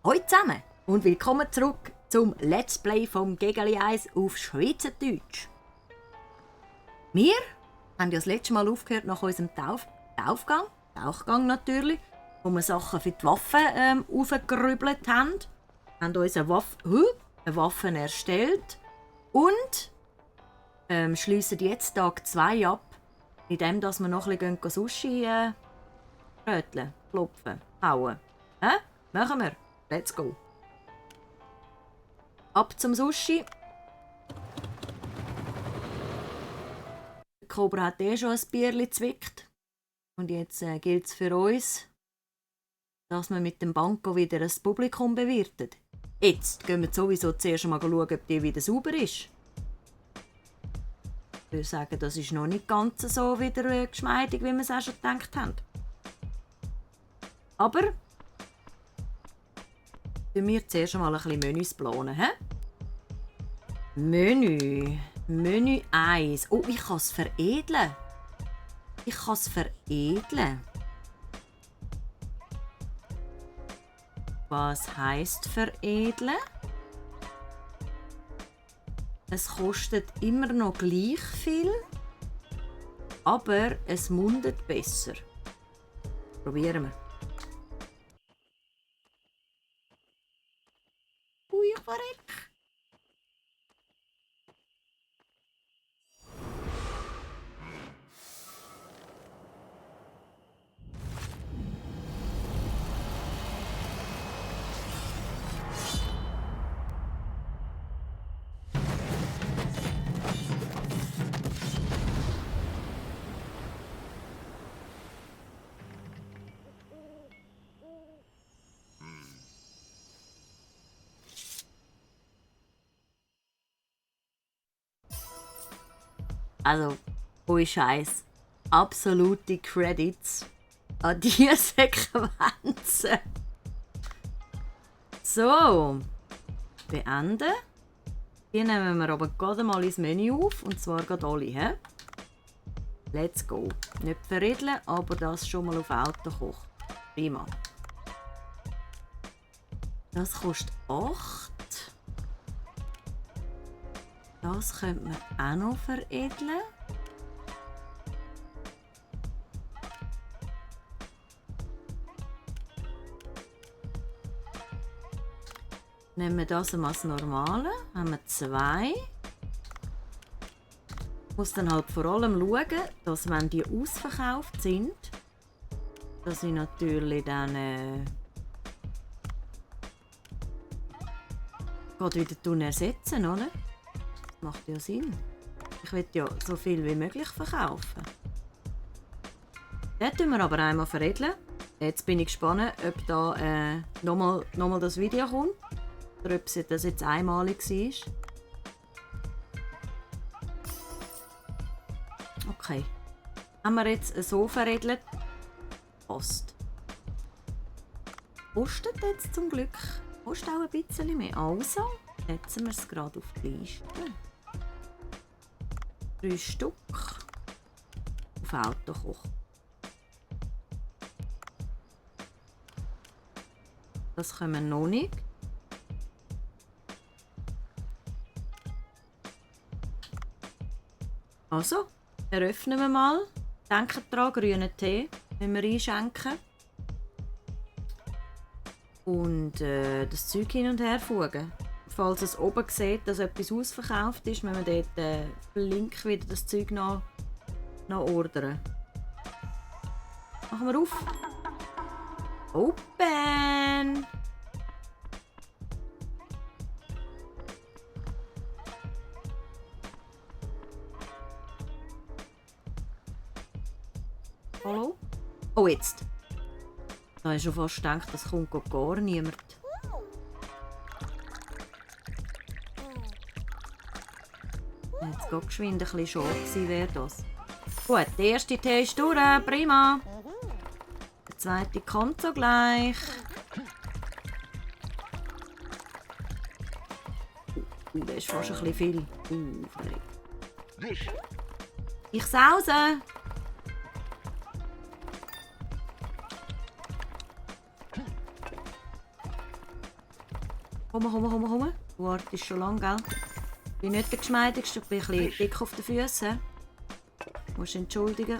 Hallo zusammen und willkommen zurück zum Let's Play vom Gegeli Eis auf Schweizerdeutsch. Wir haben ja das letzte Mal aufgehört nach unserem Tauchgang natürlich, wo wir Sachen für die Waffen aufgerübelt haben. Wir haben uns eine Waffe erstellt und schliessen jetzt Tag 2 ab, indem wir noch ein bisschen Sushi röteln, klopfen, hauen. Machen wir. Let's go. Ab zum Sushi. Der Cobra hat schon ein Bierchen gezwickt. Und jetzt gilt es für uns, dass wir mit dem Banco wieder das Publikum bewirten. Jetzt gehen wir sowieso zuerst mal schauen, ob die wieder sauber ist. Ich würde sagen, das ist noch nicht ganz so wieder geschmeidig, wie wir es auch schon gedacht haben. Aber wir zuerst mal ein bisschen Menüs planen. He? Menü 1. Oh, ich kann es veredeln. Was heisst veredeln? Es kostet immer noch gleich viel, aber es mundet besser. Probieren wir. Ui, ich verreck. Also, ohne Scheiß. Absolute Credits an diese Sequenzen. So, beenden. Hier nehmen wir aber gerade mal ins Menü auf, und zwar gerade alle. He? Let's go. Nicht veredeln, aber das schon mal auf Auto kochen. Prima. Das kostet 8. Das könnte man auch noch veredeln. Nehmen wir das als Normale. Haben wir 2. Ich muss dann halt vor allem schauen, dass, wenn die ausverkauft sind, dass ich natürlich dann gerade wieder ersetzen, oder? Das macht ja Sinn. Ich will ja so viel wie möglich verkaufen. Dort tun wir aber einmal veredeln. Jetzt bin ich gespannt, ob da nochmal das Video kommt. Oder ob das jetzt einmalig war. Okay. Haben wir jetzt so veredelt? Passt. Kostet jetzt zum Glück. Kostet auch ein bisschen mehr. Also setzen wir es gerade auf die Liste. 3 Stück auf Auto kochen. Das können wir noch nicht. Also, eröffnen wir mal. Denkt daran, grünen Tee müssen wir einschenken. Und das Zeug hin und her fugen. Falls es oben sieht, dass etwas ausverkauft ist, müssen wir dort flink wieder das Zeug noch ordern. Machen wir auf. Open! Hallo? Oh, jetzt. Da habe ich schon fast gedacht, das kommt gar niemand. Jetzt geht geschwind ein bisschen schon gewesen, wäre das. Gut, der erste Tee ist durch, prima. Der zweite kommt so gleich. Der ist fast ein bisschen viel. Ich sause. Komm. Du wartest schon lange, gell? Ich bin nicht der Geschmeidigste, ich bin ein bisschen dick auf den Füßen. Du musst entschuldigen.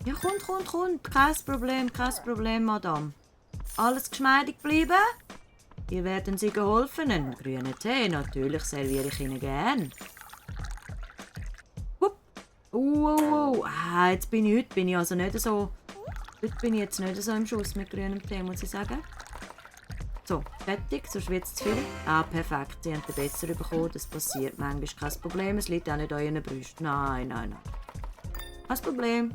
Ja, kommt. Kein Problem, Madame. Alles geschmeidig bleiben? Ihr werden Sie geholfen. Einen grünen Tee, natürlich serviere ich Ihnen gern. Hup. Heute bin ich also nicht so... Heute bin ich jetzt nicht so im Schuss mit grünem Tee, muss ich sagen. So, fertig, sonst wird es zu viel. Perfekt, Sie haben den besser bekommen, das passiert manchmal, kein Problem, es liegt auch nicht an Ihren Brüsten. Nein. Kein Problem.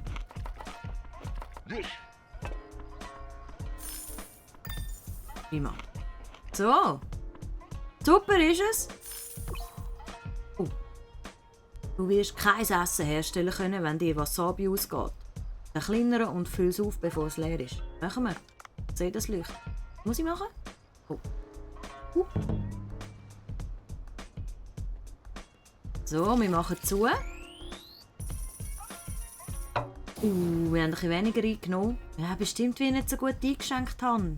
Prima. So. Super ist es. Oh. Du wirst kein Essen herstellen können, wenn dir Wasabi ausgeht. Ein kleinerer und füll es auf, bevor es leer ist. Machen wir. Seht das Licht? Muss ich machen? Oh. So, wir machen zu. Wir haben ein bisschen weniger eingenommen. Ja, bestimmt, wie ich nicht so gut eingeschenkt habe.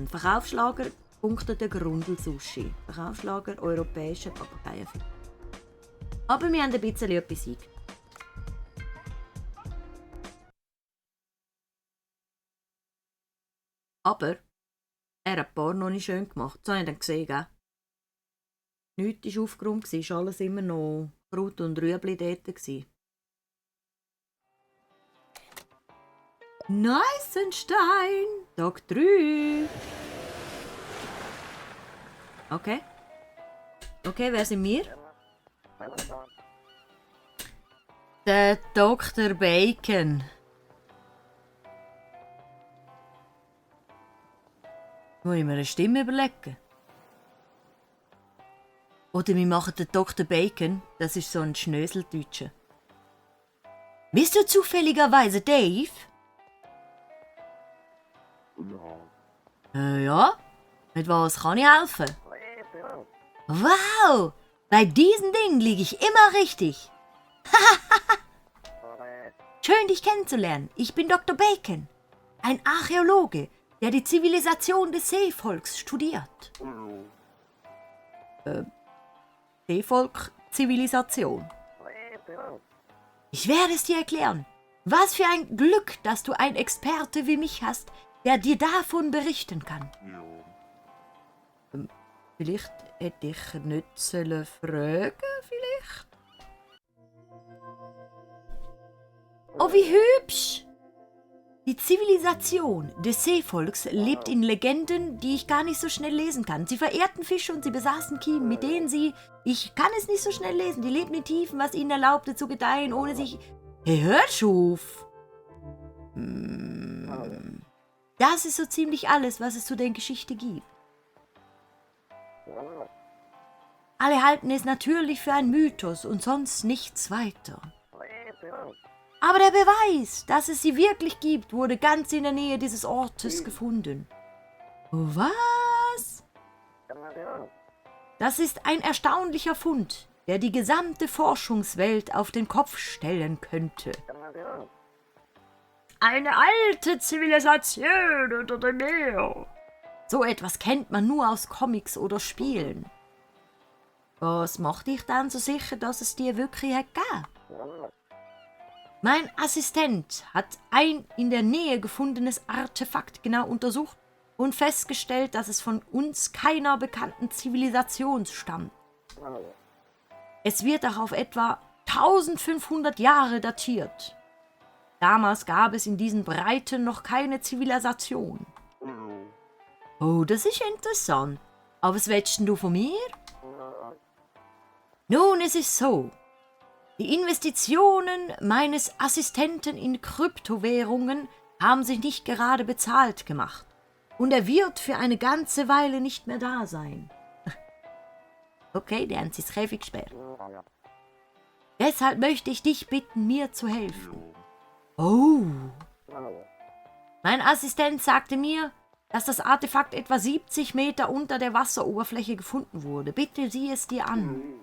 Verkaufsschlager punkteter Grundelsushi. Verkaufsschlager europäischer Papageienfisch. Aber wir haben ein bisschen etwas eingenommen. Aber er hat die Bar noch nicht schön gemacht. Das habe ich dann gesehen, gell? Nichts war aufgeräumt, es war alles immer noch Brot und Rüebli dort. Neissenstein, Tag 3. Okay, wer sind wir? Der Dr. Bacon. Muss ich mir eine Stimme überlegen? Oder wir machen den Dr. Bacon, das ist so ein Schnöseldeutscher. Bist du zufälligerweise Dave? Ja. Mit was kann ich helfen? Wow! Bei diesen Dingen liege ich immer richtig. Schön, dich kennenzulernen. Ich bin Dr. Bacon, ein Archäologe, der die Zivilisation des Seevolks studiert. Seevolk-Zivilisation. Ich werde es dir erklären. Was für ein Glück, dass du einen Experte wie mich hast, der dir davon berichten kann. Vielleicht hätte ich nicht fragen sollen, vielleicht? Oh, wie hübsch! Die Zivilisation des Seevolks lebt in Legenden, die ich gar nicht so schnell lesen kann. Sie verehrten Fische und sie besaßen Kiemen, mit denen sie... Ich kann es nicht so schnell lesen. Die lebten in Tiefen, was ihnen erlaubte zu gedeihen, ohne sich... Hey, hör schon auf! Das ist so ziemlich alles, was es zu der Geschichte gibt. Alle halten es natürlich für einen Mythos und sonst nichts weiter. Aber der Beweis, dass es sie wirklich gibt, wurde ganz in der Nähe dieses Ortes gefunden. Was? Das ist ein erstaunlicher Fund, der die gesamte Forschungswelt auf den Kopf stellen könnte. Eine alte Zivilisation unter dem Meer. So etwas kennt man nur aus Comics oder Spielen. Was macht dich dann so sicher, dass es dir wirklich gegeben? Mein Assistent hat ein in der Nähe gefundenes Artefakt genau untersucht und festgestellt, dass es von uns keiner bekannten Zivilisation stammt. Es wird auch auf etwa 1500 Jahre datiert. Damals gab es in diesen Breiten noch keine Zivilisation. Oh, das ist interessant. Aber was willst denn du von mir? Nun, es ist so. Die Investitionen meines Assistenten in Kryptowährungen haben sich nicht gerade bezahlt gemacht. Und er wird für eine ganze Weile nicht mehr da sein. Okay, der haben sie ins Käfig gesperrt. Deshalb möchte ich dich bitten, mir zu helfen. Oh. Mein Assistent sagte mir, dass das Artefakt etwa 70 Meter unter der Wasseroberfläche gefunden wurde. Bitte sieh es dir an.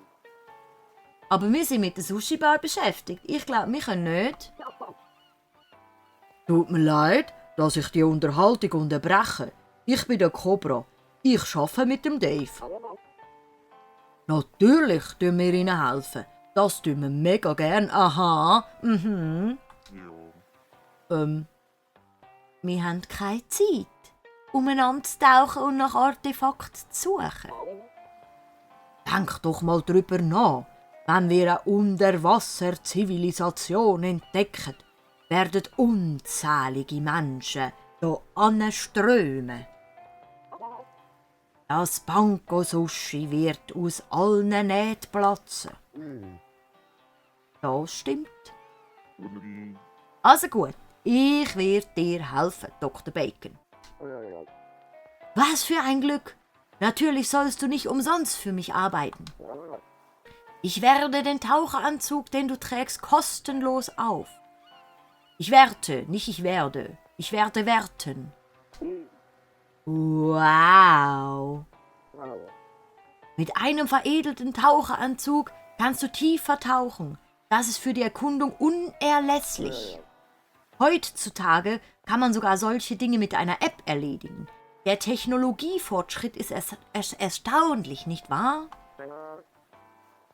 Aber wir sind mit der Sushi-Bar beschäftigt. Ich glaube, wir können nicht. Tut mir leid, dass ich die Unterhaltung unterbreche. Ich bin der Cobra. Ich arbeite mit dem Dave. Natürlich tun wir Ihnen helfen. Das tun wir mega gern. Aha. Wir haben keine Zeit, umeinander zu tauchen und nach Artefakten zu suchen. Denk doch mal drüber nach. Wenn wir eine Unterwasserzivilisation entdecken, werden unzählige Menschen hier anströmen. Das Banko-Sushi wird aus allen Nähten platzen. Das stimmt. Also gut, ich werde dir helfen, Dr. Bacon. Was für ein Glück! Natürlich sollst du nicht umsonst für mich arbeiten. Ich werde den Taucheranzug, den du trägst, kostenlos auf. Ich werte, nicht ich werde. Ich werde werten. Wow! Mit einem veredelten Taucheranzug kannst du tiefer tauchen. Das ist für die Erkundung unerlässlich. Heutzutage kann man sogar solche Dinge mit einer App erledigen. Der Technologiefortschritt ist erstaunlich, nicht wahr?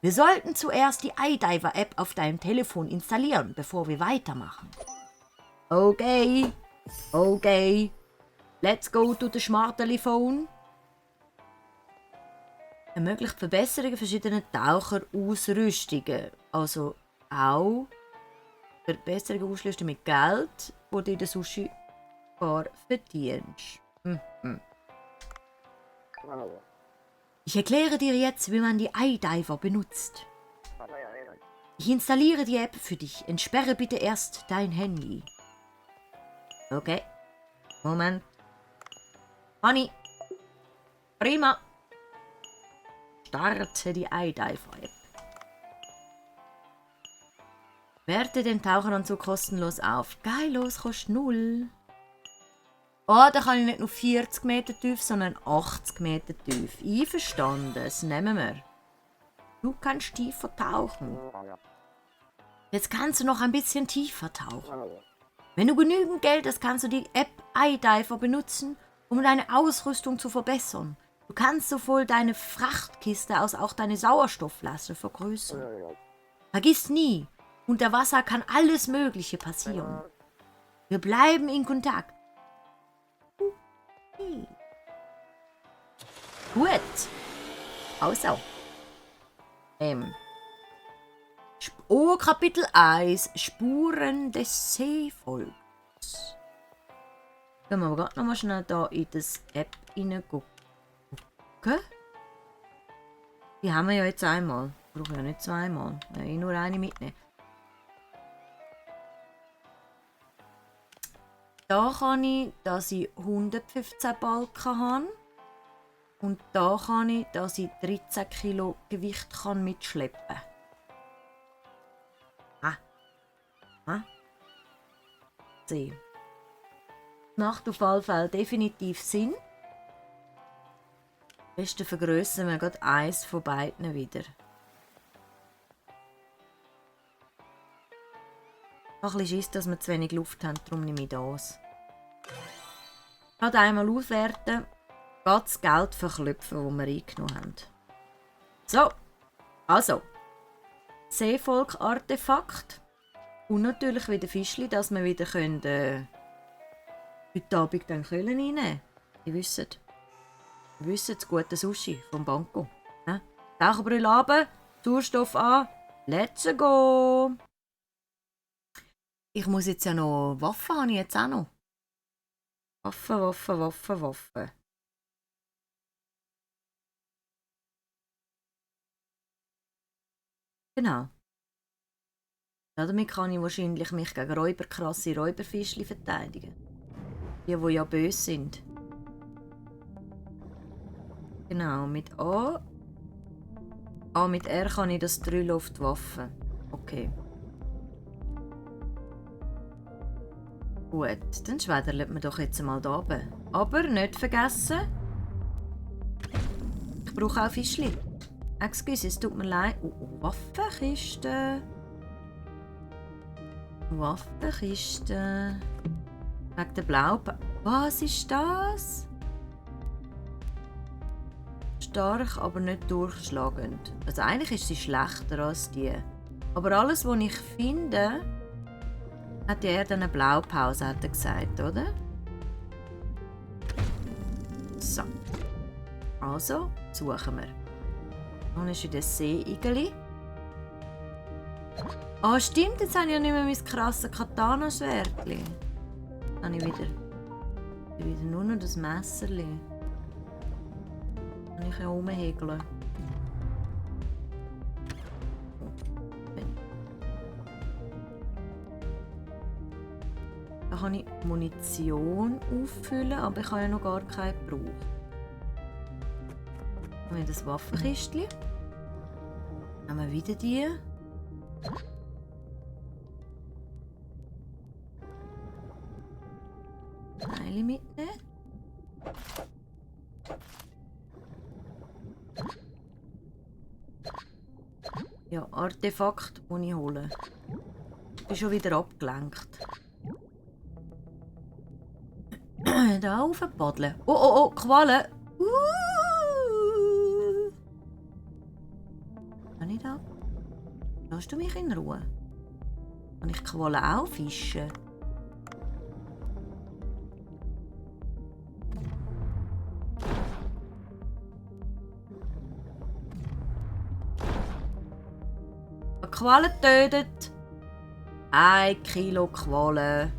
Wir sollten zuerst die iDiver-App auf deinem Telefon installieren, bevor wir weitermachen. Okay. Let's go to the smartly phone. Ermöglicht Verbesserungen verschiedener Taucherausrüstungen. Also auch Verbesserungen Ausrüstung mit Geld, wo du in der Sushi-Bar verdienst. Ich erkläre dir jetzt, wie man die iDiver benutzt. Ich installiere die App für dich. Entsperre bitte erst dein Handy. Okay. Moment. Honey. Prima. Starte die iDiver-App. Werte den Taucheranzug kostenlos auf. Geil, los, kostet 0. Oh, da kann ich nicht nur 40 Meter tief, sondern 80 Meter tief. Einverstanden, das nehmen wir. Du kannst tiefer tauchen. Jetzt kannst du noch ein bisschen tiefer tauchen. Wenn du genügend Geld hast, kannst du die App iDiver benutzen, um deine Ausrüstung zu verbessern. Du kannst sowohl deine Frachtkiste als auch deine Sauerstoffflasche vergrößern. Vergiss nie, unter Wasser kann alles Mögliche passieren. Wir bleiben in Kontakt. Gut. Also. Kapitel 1. Spuren des Seevolks. Können wir aber gerade noch mal schnell da in das App hineingucken. Die haben wir ja jetzt einmal. Brauche ja nicht zweimal. Nein, nur eine mitnehmen. Da kann ich, dass ich 115 Balken habe. Und da kann ich, dass ich 13 Kilo Gewicht kann mitschleppen kann. So. Macht auf alle Fälle definitiv Sinn. Am besten vergrössern wir gerade eins von beiden wieder. Ich habe ein bisschen Schiss, dass wir zu wenig Luft haben, darum nehme ich das. Gerade einmal auswerten, das Geld verklopfen, das wir eingenommen haben. So, also. Seevolk-Artefakt. Und natürlich wieder Fischli, dass wir wieder heute Abend dann Köhlen reinnehmen. Ihr wisst das gute Sushi vom Banko. Taucherbrille runter, Sauerstoff an, let's go! Ich muss jetzt ja noch Waffen, habe ich jetzt auch noch. Waffen. Genau. Damit kann ich wahrscheinlich mich gegen krasse Räuberfischli verteidigen. Die ja böse sind. Genau, mit A. Mit R kann ich das drüllen auf die Waffe. Okay. Gut, dann schwedern wir doch jetzt mal da oben. Aber nicht vergessen, ich brauche auch Fischli. Excuse, es tut mir leid. Waffenkiste. Wegen der Blaupause. Was ist das? Stark, aber nicht durchschlagend. Also eigentlich ist sie schlechter als die. Aber alles, was ich finde, hat ja eher eine Blaupause, hat er gesagt, oder? So. Also, suchen wir. Und ist wieder Seeigeli. Ah, stimmt, jetzt habe ich ja nicht mehr mein krasses Katana-Schwertchen. Dann habe ich wieder nur noch das Messerli. Kann ich ja rumhäkeln. Da kann ich Munition auffüllen, aber ich habe ja noch gar keinen Gebrauch. Dann haben wir das Waffenkistchen. Dann haben wir wieder die. Teile mitnehmen. Ja, Artefakt, das ich hole. Ich bin schon wieder abgelenkt. Da raufpaddeln. Oh, oh, oh, Quallen. Kann ich da? Lass du mich in Ruhe? Kann ich Quallen auch fischen? Quallen tötet. 1 Kilo Quallen.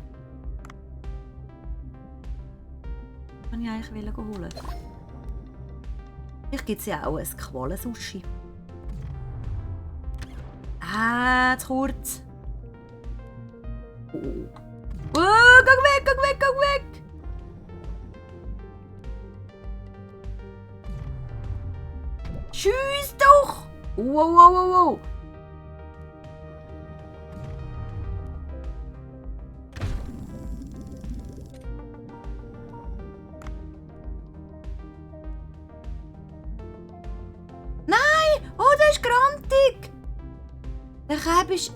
Kann ich eigentlich holen? Vielleicht gibt es ja auch ein Quallen-Sushi. Zu kurz. Oh. Geh weg, geh weg, geh weg! Tschüss doch! Wow, wow, wow, wow! Der ist grantig! Der Käfer ist...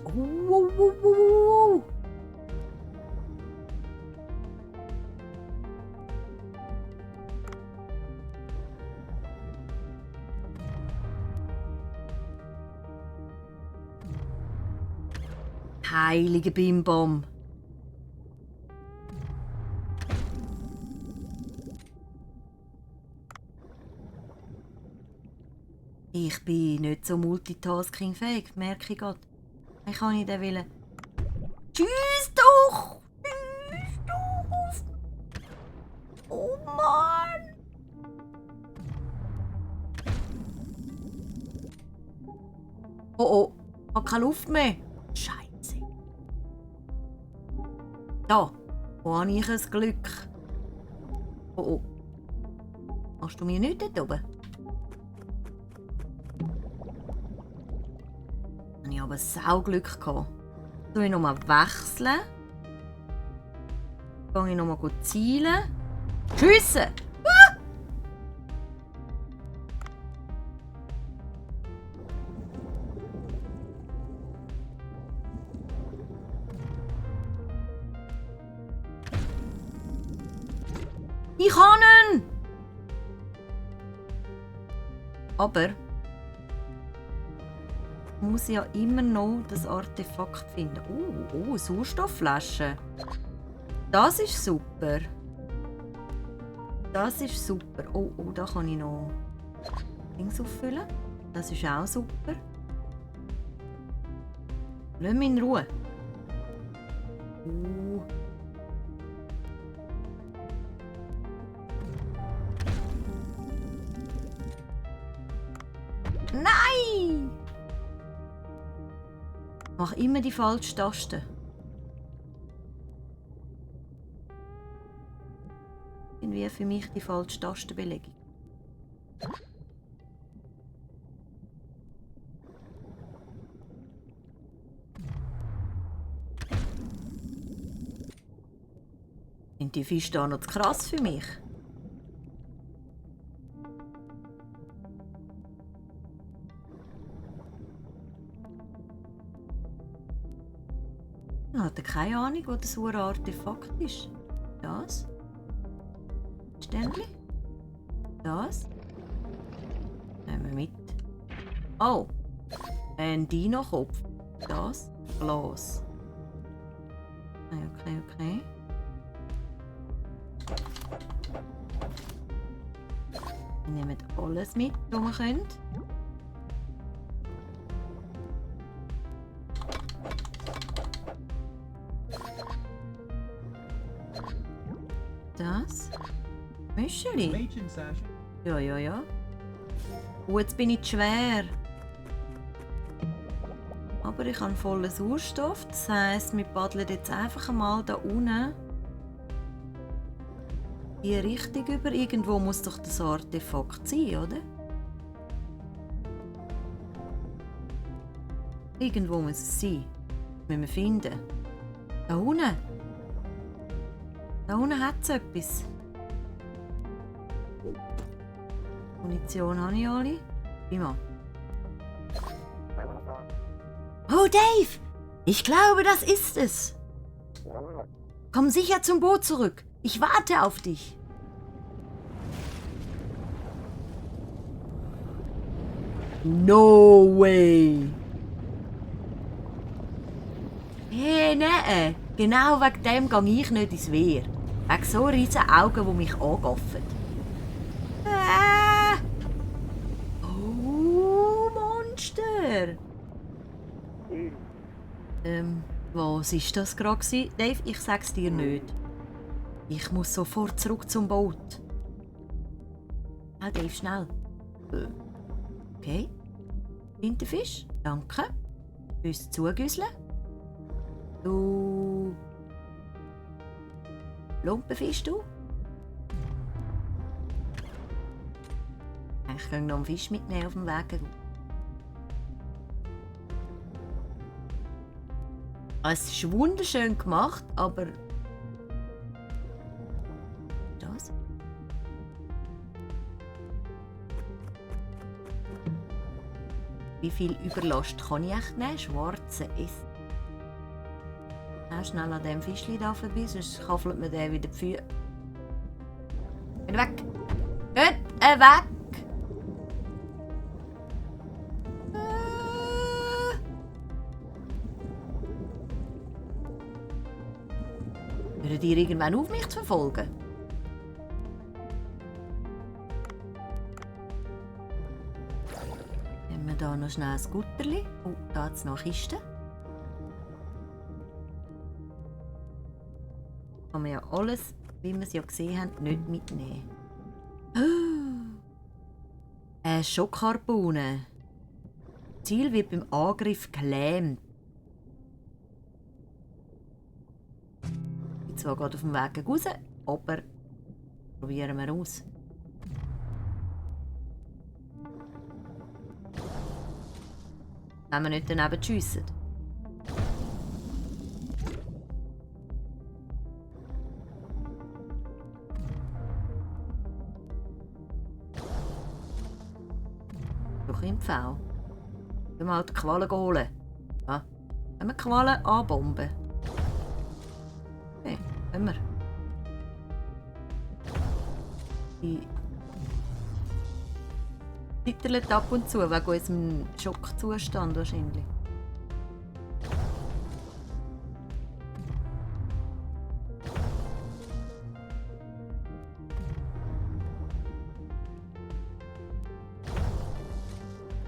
Heilige Bimbom! Ich bin nicht so multitaskingfähig, merke ich gerade. Wie kann ich den wollen? Tschüss doch! Tschüss doch! Oh Mann! Oh oh, ich habe keine Luft mehr. Scheiße. Da, wo habe ich ein Glück? Oh oh. Machst du mir nichts dort oben? Ich habe Sauglück gehabt. Soll ich nochmal wechseln? Gehe ich nochmal zielen? Schiessen! Ah! Ich kann ihn! Aber muss ich ja immer noch das Artefakt finden. Oh, Sauerstoffflasche. Das ist super. Das ist super. Oh, da kann ich noch Dings auffüllen. Das ist auch super. Lass mich in Ruhe. Nein! Mach immer die falsche Taste. Irgendwie für mich die falsche Tastenbelegung. Sind die Fische da noch zu krass für mich? Ich hatte keine Ahnung, wo das Artefakt ist. Das. Ständli. Das. Nehmen wir mit. Oh. Ein Dino-Kopf. Das. Glas. Okay. Wir nehmen alles mit, was wir können. Das. Mischeli. Mädchen, Sascha. Ja. Oh, jetzt bin ich schwer. Aber ich habe vollen Sauerstoff. Das heisst, wir paddeln jetzt einfach mal da unten die Richtung über. Irgendwo muss doch das Artefakt sein, oder? Irgendwo muss es sein. Das müssen wir finden. Da unten. Da unten hat es etwas. Munition habe ich alle. Immer. Oh, Dave! Ich glaube, das ist es. Komm sicher zum Boot zurück. Ich warte auf dich. No way! Hey, nein. Genau wegen dem gehe ich nicht ins Wehr. Wegen so riesen Augen, die mich angaffen. Oh, Monster! Was war das gerade? Dave, ich sag's dir nicht. Ich muss sofort zurück zum Boot. Ah, Dave, schnell. Okay. Tintenfisch, danke. Fürs Zugüsseln. Du... Lumpenfisch, du? Ich kann noch einen Fisch mitnehmen auf dem Weg. Es ist wunderschön gemacht, aber... Das? Wie viel Überlast kann ich echt nehmen? Schwarze Ist. Schnell an dem Fischli da vorbei, sonst kaffelt mir der wieder die Füße. Geht weg! Geht weg! Hören die irgendwann auf, mich zu verfolgen? Nehmen wir hier noch schnell ein Gutterli. Oh, da hat es noch Kisten. Kann man ja alles, wie wir es ja gesehen haben, nicht mitnehmen. Eine Schockharpune. Ziel wird beim Angriff gelähmt. Ich bin zwar gerade auf dem Weg raus, aber probieren wir aus. Wenn wir nicht daneben schiessen. Doch im Pfau. Gehen wir halt die Qualen holen. Ja. Wenn wir die Qualen anbomben. Okay, können wir. Die zittert ab und zu wegen unserem Schockzustand wahrscheinlich.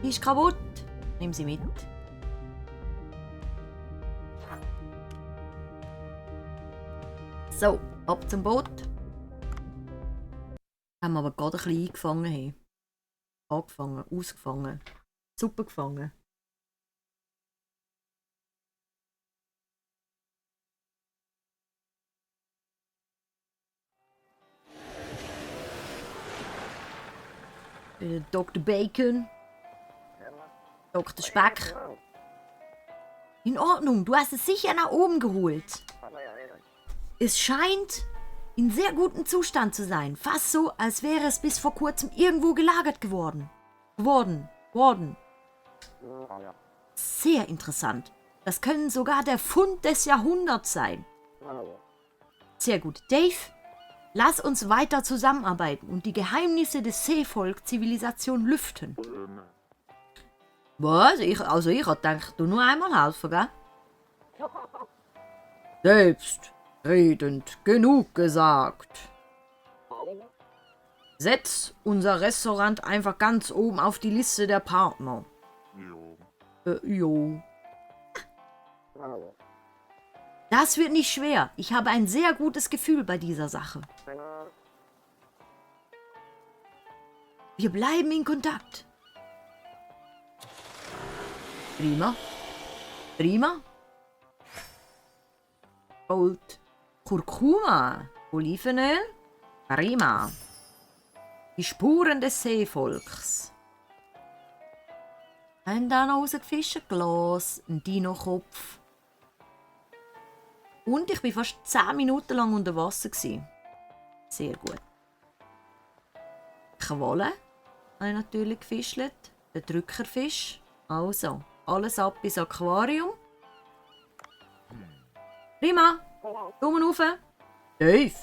Die ist kaputt. Nimm sie mit. So, ab zum Boot. Haben wir aber gerade ein bisschen eingefangen. Hey. Angefangen, ausgefangen, super gefangen. Dr. Bacon. Dr. Speck. In Ordnung, du hast es sicher nach oben geholt. Es scheint in sehr gutem Zustand zu sein. Fast so, als wäre es bis vor kurzem irgendwo gelagert geworden. Sehr interessant. Das können sogar der Fund des Jahrhunderts sein. Sehr gut. Dave, lass uns weiter zusammenarbeiten und die Geheimnisse des Seevolk-Zivilisation lüften. Was? Ich habe gedacht, du nur einmal helfen, gell? Selbstredend genug gesagt. Setz unser Restaurant einfach ganz oben auf die Liste der Partner. Jo. Das wird nicht schwer. Ich habe ein sehr gutes Gefühl bei dieser Sache. Wir bleiben in Kontakt. Prima. Gold, Kurkuma, Olivenöl, prima. Die Spuren des Seevolks. Haben da noch rausgefischt, ein Glas, ein Dino-Kopf. Und ich war fast 10 Minuten lang unter Wasser. Sehr gut. Qualle habe ich natürlich gefischt. Der Drückerfisch. Also, alles ab ins Aquarium. Prima. Daumen rauf. Dave,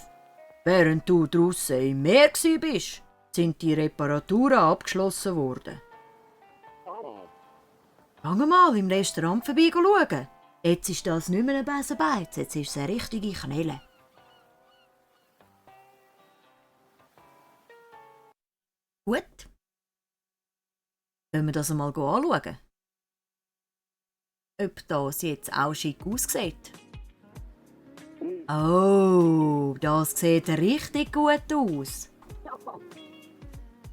während du draussen im Meer warst, sind die Reparaturen abgeschlossen worden. Geh mal im Restaurant vorbei schauen. Jetzt ist das nicht mehr ein Besenbeiz, jetzt ist es eine richtige Knelle. Gut. Wollen wir das einmal anschauen? Ob das jetzt auch schick aussieht. Oh, das sieht richtig gut aus.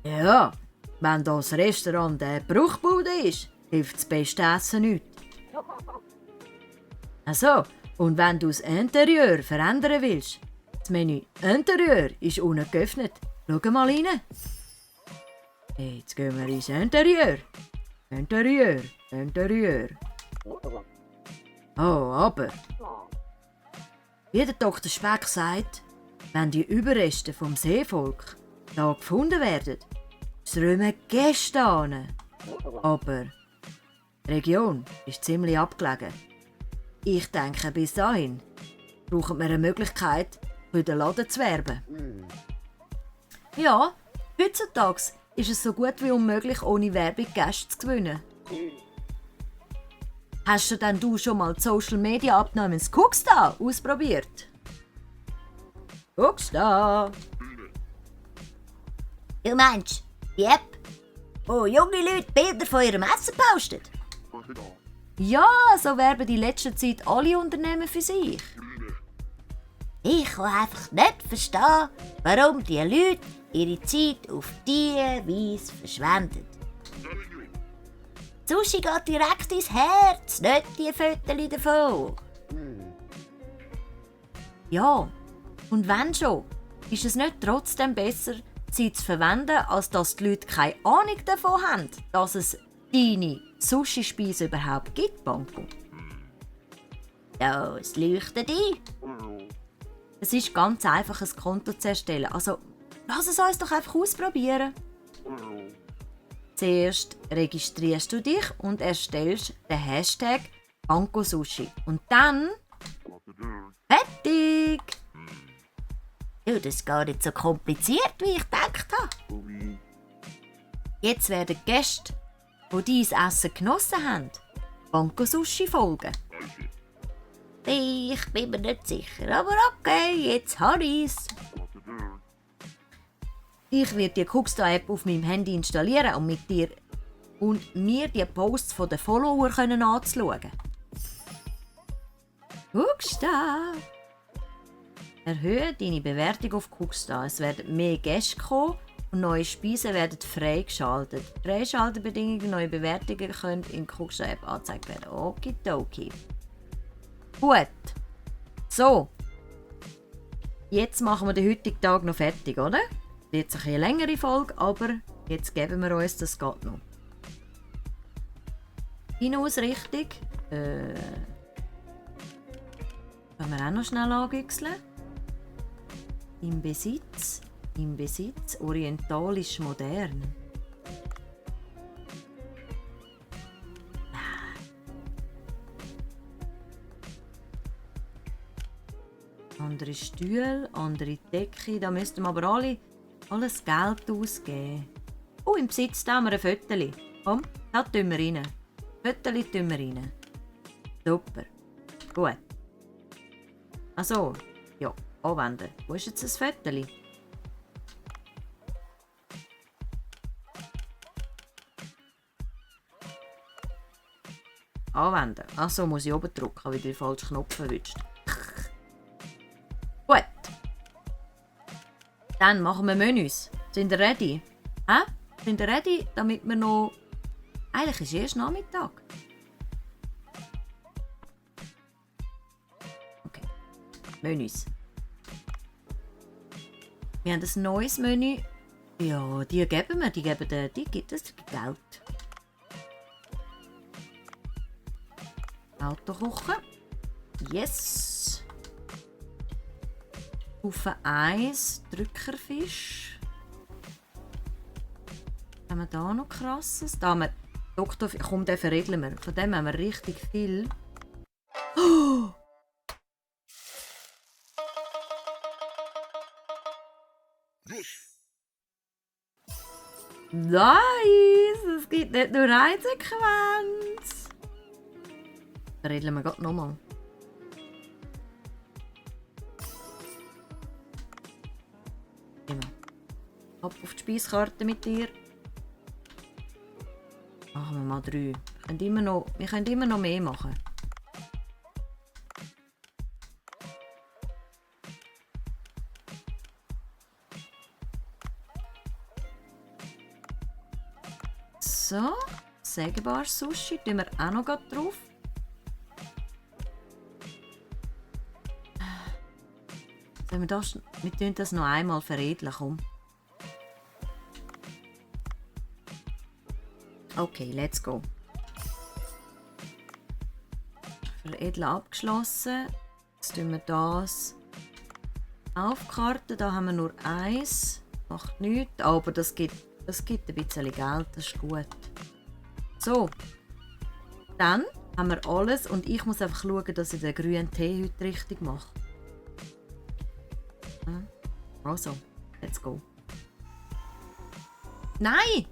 Ja, wenn das Restaurant eine Bruchbude ist, hilft das beste Essen nichts. Also, und wenn du das Interieur verändern willst, das Menü Interieur ist unten geöffnet. Schau mal rein. Jetzt gehen wir ins Interieur. Interieur. Oh, aber... Wie der Dr. Speck sagt, wenn die Überreste vom Seevolk da gefunden werden, strömen Gäste an. Aber die Region ist ziemlich abgelegen. Ich denke, bis dahin brauchen wir eine Möglichkeit, für den Laden zu werben. Ja, heutzutage ist es so gut wie unmöglich, ohne Werbung Gäste zu gewinnen. Hast du schon mal die Social Media App namens Cookstar ausprobiert? Cookstar! Du meinst die App, wo junge Leute Bilder von ihrem Essen posten? Ja, so werben in letzter Zeit alle Unternehmen für sich. Ich kann einfach nicht verstehen, warum die Leute ihre Zeit auf diese Weise verschwenden. Sushi geht direkt ins Herz, nicht die Fotos davon. Ja, und wenn schon, ist es nicht trotzdem besser, sie zu verwenden, als dass die Leute keine Ahnung davon haben, dass es deine Sushi-Speise überhaupt gibt, Banco? Ja, es leuchtet ein. Es ist ganz einfach, ein Konto zu erstellen. Also, lass es uns doch einfach ausprobieren. Zuerst registrierst du dich und erstellst den Hashtag BancoSushi. Und dann... Fertig! Du, das ist gar nicht so kompliziert, wie ich gedacht habe. Jetzt werden Gäste, die dein Essen genossen haben, BancoSushi folgen. Ich bin mir nicht sicher, aber okay, jetzt habe ich's. Ich werde die Cookstar-App auf meinem Handy installieren und mir die Posts der Follower anzuschauen. Cookstar! Erhöhe deine Bewertung auf Cookstar. Es werden mehr Gäste kommen und neue Speisen werden freigeschaltet. Freischaltbedingungen, neue Bewertungen können in der Cookstar-App angezeigt werden. Okidoki. Gut. So. Jetzt machen wir den heutigen Tag noch fertig, oder? Jetzt eine längere Folge, aber jetzt geben wir uns das geht noch. Hinausrichtung. Können wir auch noch schnell angüchseln. Im Besitz, orientalisch modern. Andere Stühle, andere Decke. Da müssten wir aber alles Geld ausgeben. Oh, im Besitz da haben wir ein Föteli. Komm, da tun wir rein. Föteli tun wir rein. Super. Gut. Also, ja, anwenden. Wo ist jetzt das Föteli? Anwenden. Achso, muss ich oben drücken, weil ich den falschen Knopf erwischt. Gut. Dann machen wir Menüs. Sind ihr ready? Hä? Sind ihr ready, damit wir noch... Eigentlich ist erst Nachmittag. Okay. Menüs. Wir haben ein neues Menü. Ja, die geben wir. Die gibt es Geld. Auto kochen. Yes. Stufe 1, Drückerfisch. Haben wir da noch krasses? Da haben wir Doktor, komm, den verregeln wir. Von dem haben wir richtig viel. Oh! Nice! Es gibt nicht nur eine Sequenz. Verregeln wir gerade nochmal. Immer. Ab auf die Speiskarte mit dir. Machen wir mal 3. Wir können immer noch mehr machen. So, Sägebar Sushi tun wir auch noch drauf. Wir tun das noch einmal veredeln, komm. Okay, let's go. Veredeln abgeschlossen. Jetzt tun wir das aufkarten. Da haben wir nur 1. Macht nichts, aber das gibt ein bisschen Geld, das ist gut. So. Dann haben wir alles und ich muss einfach schauen, dass ich den grünen Tee heute richtig mache. Also, let's go. Nein!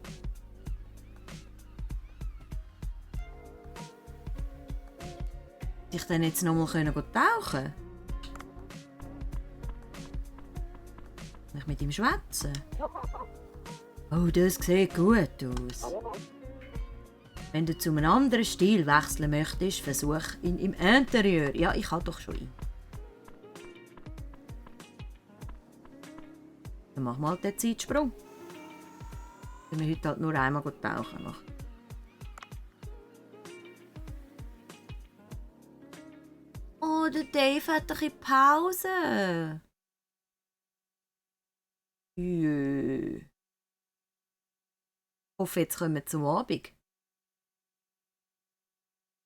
Hätte ich dann jetzt noch mal tauchen? Kann ich mit ihm schwätzen? Oh, das sieht gut aus. Wenn du zu einem anderen Stil wechseln möchtest, versuch ihn im Interieur. Ja, ich habe doch schon ihn. Dann mach mal den Zeitsprung. Wenn wir heute halt nur einmal tauchen noch. Oh, der Dave hat ein bisschen Pause. Jö. Ich hoffe, jetzt kommen wir zum Abend. Ich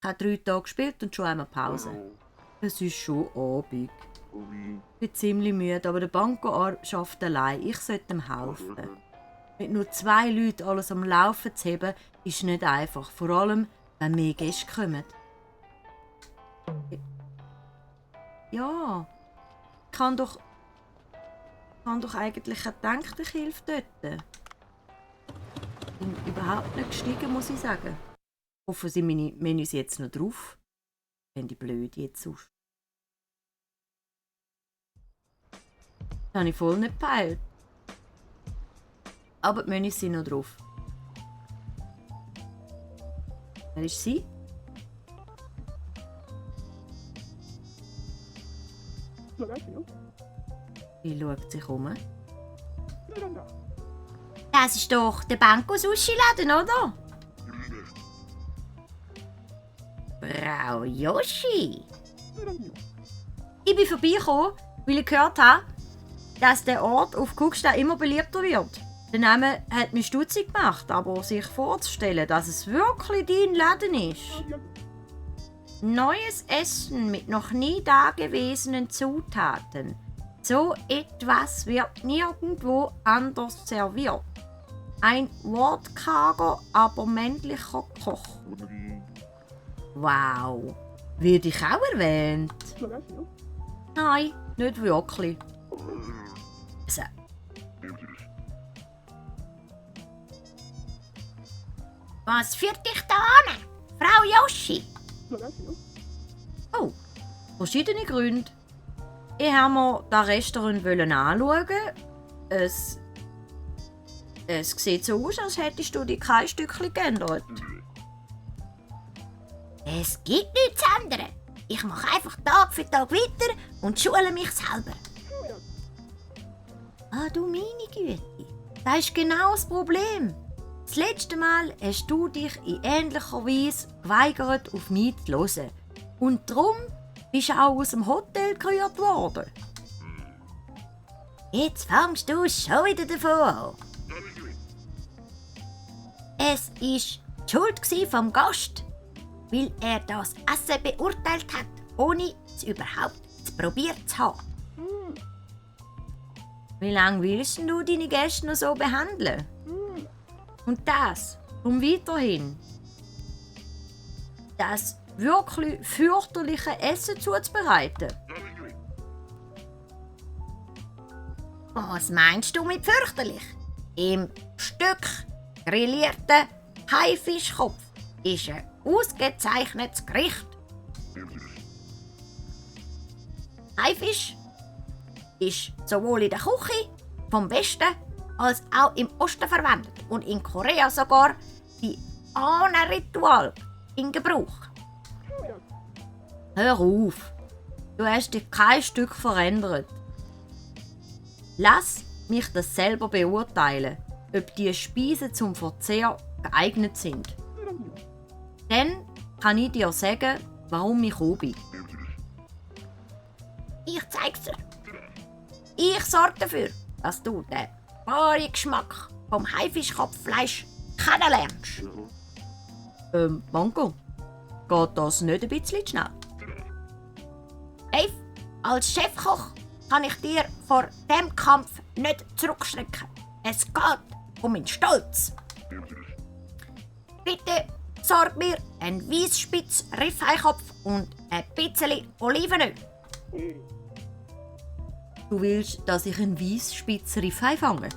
habe 3 Tage gespielt und schon einmal Pause. Es ist schon Abend. Ich bin ziemlich müde, aber der Banco arbeitet allein. Ich sollte ihm helfen. Mit nur 2 Leuten alles am Laufen zu haben, ist nicht einfach. Vor allem, wenn mehr Gäste kommen. Ja, ich kann doch eigentlich gedacht, ich helfe dort. Ich bin überhaupt nicht gestiegen, muss ich sagen. Hoffen Sie meine Menüs jetzt noch drauf. Fände ich blöd jetzt aus. Das habe ich voll nicht gepeilt. Aber die Menüs sind noch drauf. Wer ist sie? Sie schaut sich um. Das ist doch der Banco-Sushi-Laden, oder? Frau Yoshi. Ich bin vorbeigekommen, weil ich gehört habe, dass der Ort auf Kuksta immer beliebter wird. Der Name hat mich stutzig gemacht, aber sich vorzustellen, dass es wirklich dein Laden ist. Neues Essen mit noch nie dagewesenen Zutaten. So etwas wird nirgendwo anders serviert. Ein wortkarger, aber männlicher Koch. Wow, wird ich auch erwähnt? Nein, nicht wirklich. So. Was führt dich da an, Frau Joschi? Oh, verschiedene Gründe. Ich wollte mir das Restaurant anschauen. Es sieht so aus, als hättest du dich kein Stückchen geändert. Es gibt nichts anderes. Ich mache einfach Tag für Tag weiter und schule mich selber. Ah, du meine Güte. Das ist genau das Problem. Das letzte Mal hast du dich in ähnlicher Weise geweigert, auf mich zu hören. Und darum bist du auch aus dem Hotel gerührt worden. Jetzt fängst du schon wieder davon an. Es war die Schuld vom Gast, weil er das Essen beurteilt hat, ohne es überhaupt zu probiert zu haben. Wie lange willst du deine Gäste noch so behandeln? Und das, um weiterhin das wirklich fürchterliche Essen zuzubereiten. Was meinst du mit fürchterlich? Im Stück grillierten Haifischkopf ist ein ausgezeichnetes Gericht. Haifisch ist sowohl in der Küche vom Westen als auch im Osten verwendet und in Korea sogar bei Ahnenritual in Gebrauch. Hör auf, du hast dich kein Stück verändert. Lass mich das selber beurteilen, ob die Speisen zum Verzehr geeignet sind. Dann kann ich dir sagen, warum ich gekommen bin. Ich zeig's dir. Ich sorge dafür, dass du den wahren Geschmack vom Haifischkopffleisch kennenlernst. Mango, geht das nicht ein bisschen schnell? Dave, als Chefkoch kann ich dir vor dem Kampf nicht zurückschrecken. Es geht um meinen Stolz. Bitte sorg mir einen Weisspitz Riffelkopf und ein bisschen Olivenöl. Du willst, dass ich einen Weisspitzer Riffei fange?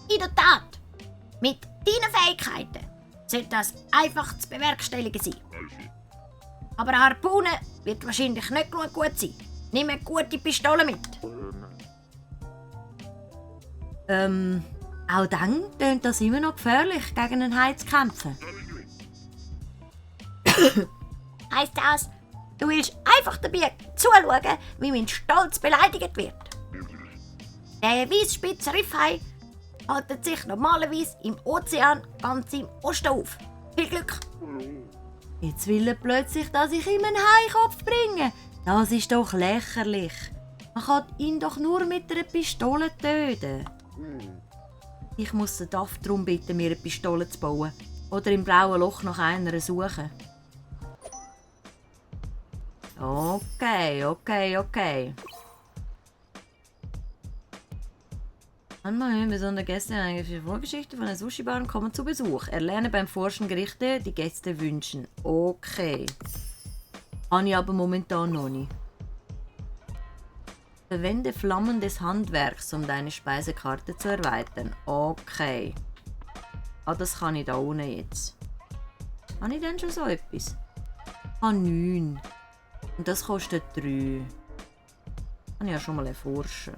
In der Tat, mit deinen Fähigkeiten sollte das einfach zu bewerkstelligen sein. Aber eine Harpune wird wahrscheinlich nicht genug gut sein. Nimm eine gute Pistole mit. Auch dann tönt das immer noch gefährlich, gegen einen Hai zu kämpfen. Heisst das, du willst einfach dabei zuschauen, wie mein Stolz beleidigt wird? Der Weisspitz Riffhai hält sich normalerweise im Ozean ganz im Osten auf. Viel Glück! Jetzt will er plötzlich, dass ich ihm einen Haikopf bringe. Das ist doch lächerlich. Man kann ihn doch nur mit einer Pistole töten. Ich muss den Daff darum bitten, mir eine Pistole zu bauen. Oder im blauen Loch nach einer suchen. Okay. Manchmal hören besondere Gäste eine Vorgeschichte von einer Sushi-Bar und kommen zu Besuch. Erlernen beim Forschen Gerichte, die Gäste wünschen. Okay. Habe ich aber momentan noch nicht. Verwende Flammen des Handwerks, um deine Speisekarte zu erweitern. Okay. Das kann ich da unten jetzt. Habe ich denn schon so etwas? Ich habe 9. Und das kostet 3. Kann ich ja schon mal erforschen.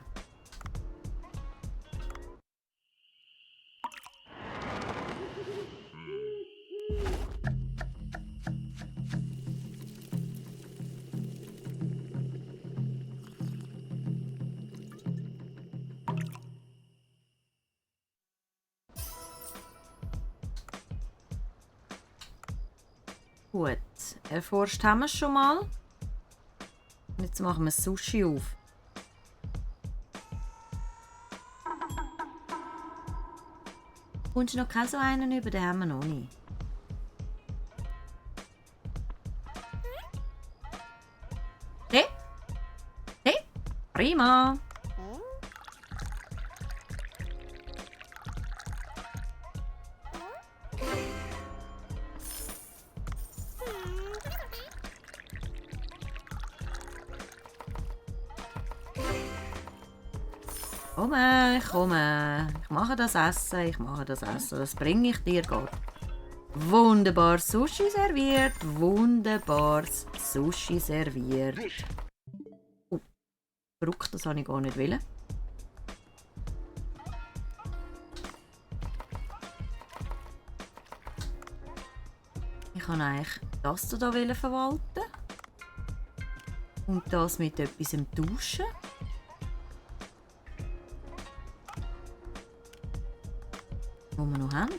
Gut, erforscht haben wir es schon mal. Jetzt machen wir das Sushi auf. Kommst du noch keinen so einen über, den haben wir noch nicht. Prima. Ich komme. Ich mache das Essen, Das bringe ich dir gerade. Wunderbares Sushi serviert. Oh, verrückt, das habe ich gar nicht wollen. Ich wollte eigentlich das hier verwalten. Und das mit etwas tauschen. Was wir noch haben.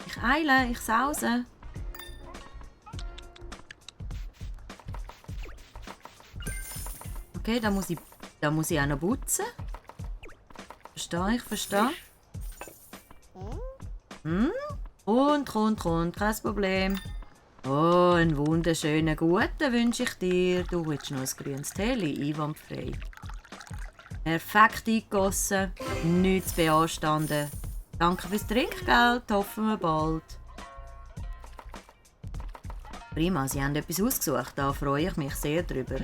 Ich eile, ich sause. Okay, da muss ich auch noch putzen. Verstehe. Kommt, kein Problem. Oh, einen wunderschönen guten wünsche ich dir. Du willst noch ein grünes Tee, einwandfrei. Perfekt eingegossen, nichts beanstanden. Danke fürs Trinkgeld, hoffen wir bald. Prima, Sie haben etwas ausgesucht, da freue ich mich sehr drüber.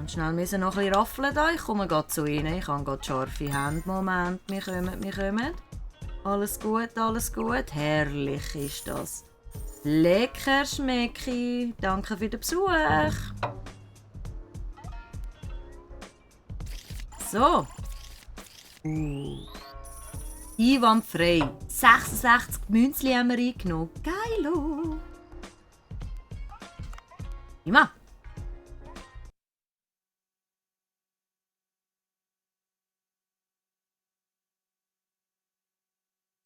Schnell müssen noch ein bisschen raffeln da. Ich komme gerade zu Ihnen. Ich habe gerade scharfe Hände. Moment, wir kommen. Alles gut. Herrlich ist das. Lecker schmecki. Danke für den Besuch. So. Einwandfrei. 66 Münzli haben wir eingenommen. Geilo. Prima.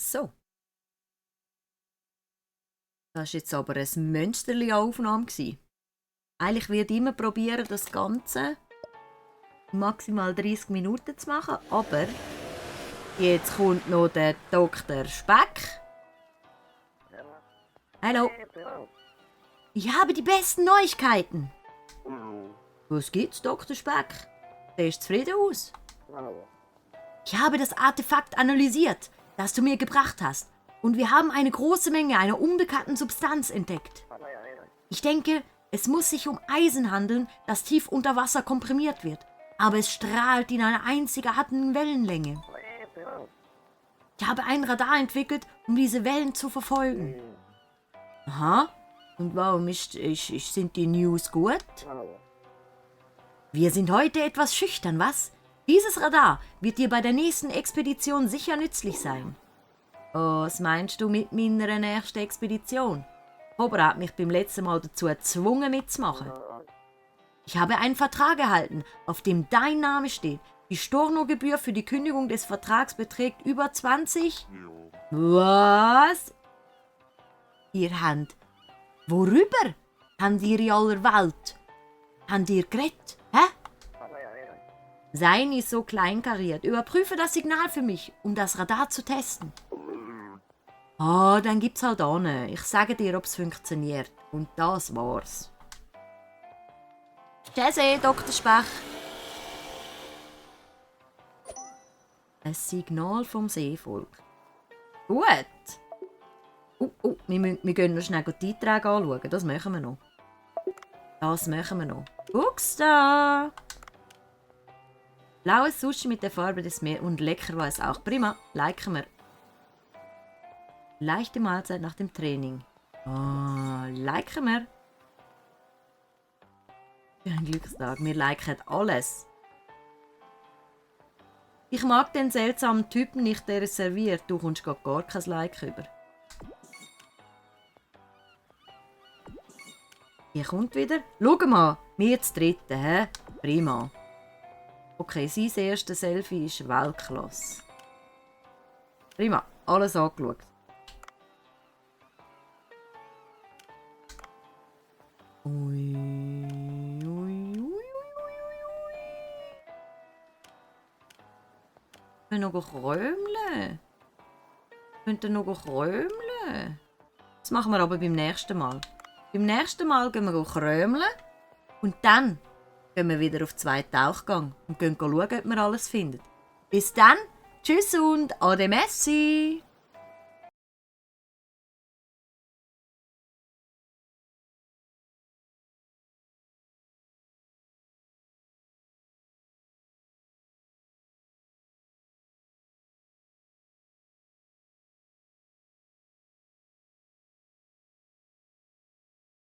So. Das war jetzt aber ein Münsterli-Aufnahme. Eigentlich wird immer probieren, das Ganze maximal 30 Minuten zu machen, aber jetzt kommt noch der Dr. Speck. Hallo. Ich habe die besten Neuigkeiten. Was gibt's, Dr. Speck? Siehst zufrieden aus? Ich habe das Artefakt analysiert, das du mir gebracht hast. Und wir haben eine große Menge einer unbekannten Substanz entdeckt. Ich denke, es muss sich um Eisen handeln, das tief unter Wasser komprimiert wird. Aber es strahlt in einer einzigartigen Wellenlänge. Ich habe ein Radar entwickelt, um diese Wellen zu verfolgen. Aha. Und warum sind die News gut? Wir sind heute etwas schüchtern, was? Dieses Radar wird dir bei der nächsten Expedition sicher nützlich sein. Was meinst du mit meiner nächsten Expedition? Cobra hat mich beim letzten Mal dazu gezwungen, mitzumachen. Ich habe einen Vertrag erhalten, auf dem dein Name steht. Die Stornogebühr für die Kündigung des Vertrags beträgt über 20. Was? Ihr habt... Worüber? Habt ihr in aller Welt? Habt ihr geredet? Hä? Sei nicht so kleinkariert. Überprüfe das Signal für mich, um das Radar zu testen. Dann gibt's halt an. Ich sage dir, ob es funktioniert. Und das war's. Tschüssi, Dr. Speck. Ein Signal vom Seevolk. Gut. Wir gehen noch schnell die Einträge anschauen. Das machen wir noch. Guck's da. Blaues Sushi mit der Farbe des Meeres und lecker war es auch. Prima, liken wir. Leichte Mahlzeit nach dem Training. Liken wir. Ein Glückstag, wir liken alles. Ich mag den seltsamen Typen nicht, der es serviert. Du kommst gar kein Like über. Hier kommt wieder. Schau mal, wir zu dritten, hä? Prima. Okay, sein erstes Selfie ist Weltklasse. Prima, alles angeschaut. Ui. Wir können noch krömeln. Das machen wir aber beim nächsten Mal. Beim nächsten Mal gehen wir krömeln und dann gehen wir wieder auf 2 Tauchgang und schauen, ob wir alles finden. Bis dann, Tschüss und ade merci.